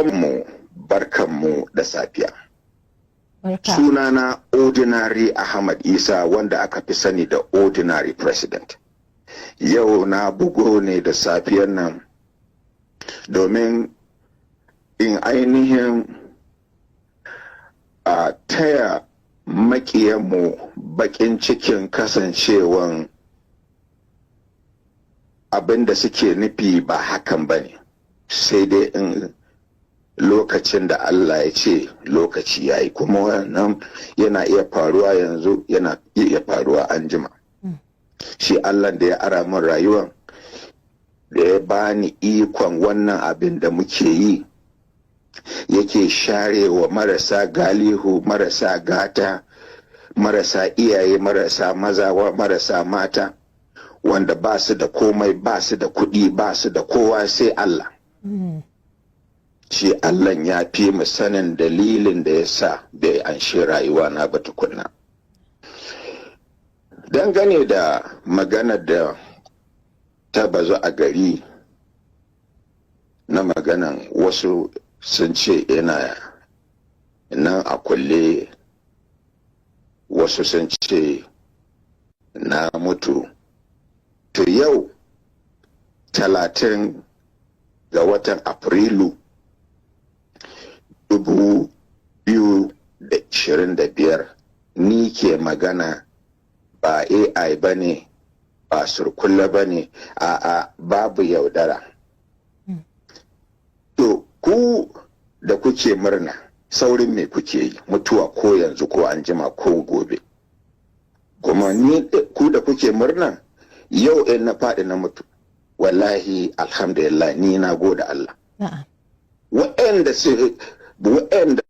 Mu barkanmu da safiya. Barka. Sunana Ordinary Ahmad Isa, wanda aka fi sani da Ordinary President. Yau na bugo ne da safiyar nan domin in ainihin a taya makiyanmu bakin cikin kasancewan abin da suke nufi ba hakan ba ne, sai dai in lokacin da Allah ya ce lokaci ya yi. Kuma wannan yana iya faruwa yanzu, yana iya faruwa an jima. Shi Allah da ya ara min rayuwan, da ya bani ikon wannan abin da muke yi, yake share wa marasa galihu, marasa gata, marasa iyaye, marasa maza, marasa mata, wanda ba su da komai, ba su da kuɗi, ba su da kowa sai Allah. Shi Allah ya fi mu sanin dalilin da ya sa bai anshi rayuwa na ba tukunna. Dangane da maganar da ta bazu a gari na maganan wasu sun ce ina nan a kulle, wasu sun ce na mutu. To, yau 30 ga watan Afrilu 2025, ni ke magana, ba AI ba ne, ba surkulla ba ne, a'a, babu yaudara. To, ku da kuke murna, saurin me kuke yi? Mutuwa ko yanzu ko an jima ko gobe. Kuma ni, ku da kuke murna, yau in na faɗi na mutu, wallahi alhamdulillah, ni na gode Allah. Waɗanda su waɗanda